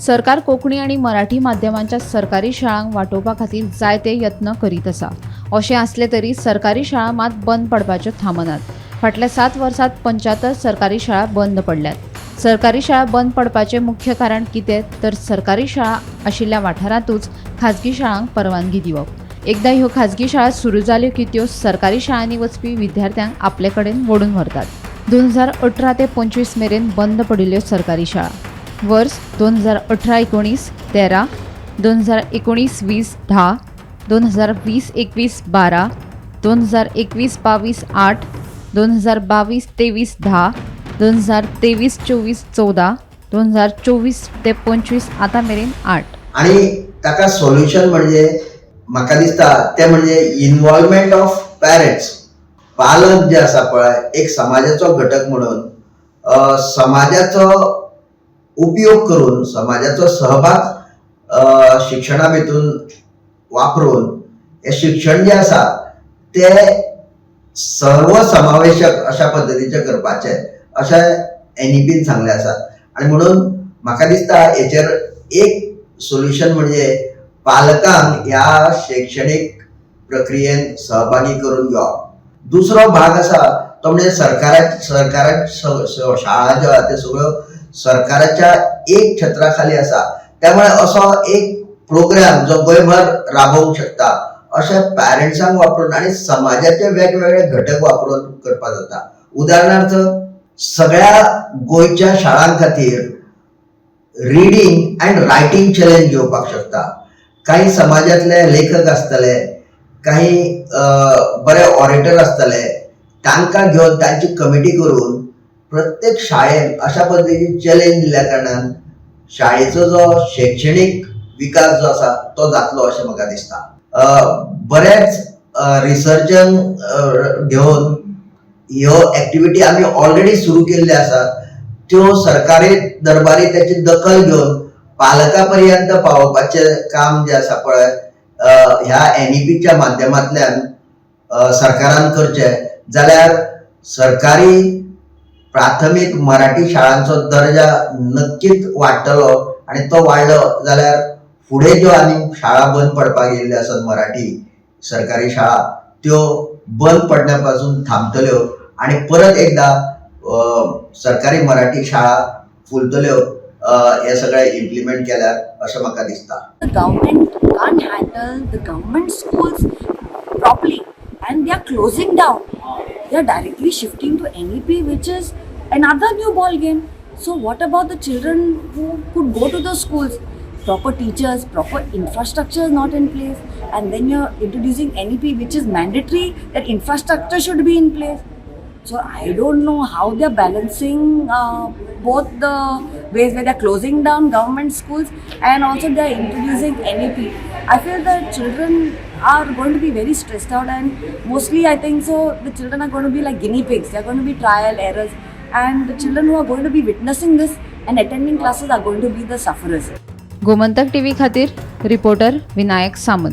सरकार कोंकणी आनी मराठी माध्यमांच्या सरकारी शाळांक वाटोवपा खातीर जायते यत्न करीत आसा. अशें आसलें तरी सरकारी शाळा मात बंद पडपाच्यो थांबनात. फाटल्या 7 वर्सांत 75 सरकारी शाळा बंद पडल्यात. सरकारी शाळा बंद पडपाचें मुख्य कारण कितें, तर सरकारी शाळा आशिल्ल्या वाठारांतूच खाजगी शाळांक परवानगी दिवप. एकदां ह्यो खाजगी शाळा सुरू जाल्यो की त्यो सरकारी शाळांनी वचपी विद्यार्थ्यांक आपले कडेन ओडून व्हरतात. 2018 ते 25 मेरेन बंद पडिल्ल्यो सरकारी शाळा: वर्स 2018-19 13, 2019-20 10, 2020-21 12, 2021-22 आठ, 2022-23 10, 2023-24 14, 2024 ते 25 आतां मेरेन आठ. आणि ताका सोल्युशन म्हणजे म्हाका दिसता तें म्हणजे इनवॉल्वमेंट ऑफ पॅरंट्स. पालक जे आसा पळय, एक समाजाचो घटक म्हणून समाजाचो उपयोग करून, समाजाचो सहभाग शिक्षणा भितून वापरून हें शिक्षण जें आसा तें सर्व समावेशक अशा पद्दतीचें करपाचें अशें एनईपीन सांगलें आसा. आनी म्हणून म्हाका दिसता हेचेर एक सोल्युशन म्हणजे पालकांक ह्या शैक्षणीक प्रक्रियेन सहभागी करून घेवप. दुसरो भाग आसा तो म्हणजे सरकारा शाळा ज्यो आहा त्यो सगळ्यो सरकाराच्या एक छत्रा खाली आसा. त्यामुळे असो एक प्रोग्राम जो गोंयभर राबोवंक शकता अशें पॅरंट्सांक वापरून आनी समाजाचे वेगवेगळे घटक वापरून करपाक जाता. उदाहरणार्थ, सगळ्या गोंयच्या शाळां खातीर रिडींग अँड रायटींग चॅलेंज घेवपाक शकता. काही समाजातले लेखक आसतले, काही बरे ऑरेटर आसतले, तांकां घेवन तांची कमिटी करून प्रत्येक शाळेन अशा पद्दतीची चॅलेंज दिल्या कारणान शाळेचो जो शैक्षणीक विकास जो आसा तो जातलो अशें म्हाका दिसता. बरेच रिसर्चांक घेवन ह्यो एक्टिविटी आमी ऑलरेडी सुरू केल्ल्यो आसात. त्यो सरकारी दरबारी त्याची दखल घेवन पालका पर्यंत पावोवपाचें काम जें आसा पळय, ह्या एनईपीच्या माध्यमांतल्यान सरकारान करचें जाल्यार सरकारी प्राथमीक मराठी शाळांचो दर्जा नक्कीच वाडटलो आनी तो वाडलो जाल्यार फुडें ज्यो आनी शाळा बंद पडपाक येयल्ल्यो आसात, मराठी सरकारी शाळा, त्यो बंद पडण्या पासून थांबतल्यो आनी परत एकदा सरकारी मराठी शाळा फुलतल्यो, हे सगळें इम्प्लिमेंट केल्यार अशें म्हाका दिसता. The government can't handle the government schools properly and they are closing down. They are directly shifting to NEP, which is another new ball game. So, what about the children who could go to the schools? Proper teachers, proper infrastructure is not in place, and then you're introducing NEP, which is mandatory that infrastructure should be in place. So I don't know how they're balancing both the ways where they're closing down government schools and also they're introducing NEP. I feel the children are going to be very stressed out, and mostly I think so the children are going to be like guinea pigs. They're going to be trial errors, and the children who are going to be witnessing this and attending classes are going to be the sufferers. Gomantak TV खातीर reporter Vinayak Samant.